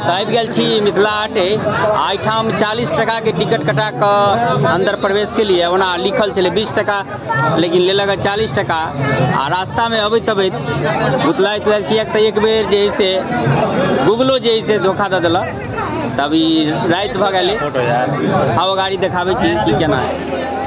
तऽ आबि गेल छी मिथिला हाट। एहिठाम 40 टका के टिकट कटा कऽ अंदर प्रवेश के लिए। ओना लिखल छलै 20 टका, लेकिन लेलक 40 टका। आ रास्तामे अबैत अबैत बुतलाइत तुतलाइत, किएक तऽ एक बेर जे है से गूगलो जे है से धोखा दऽ देलक। तब ई राति भऽ गेलै। आब गाड़ी देखाबै छी कि केना है।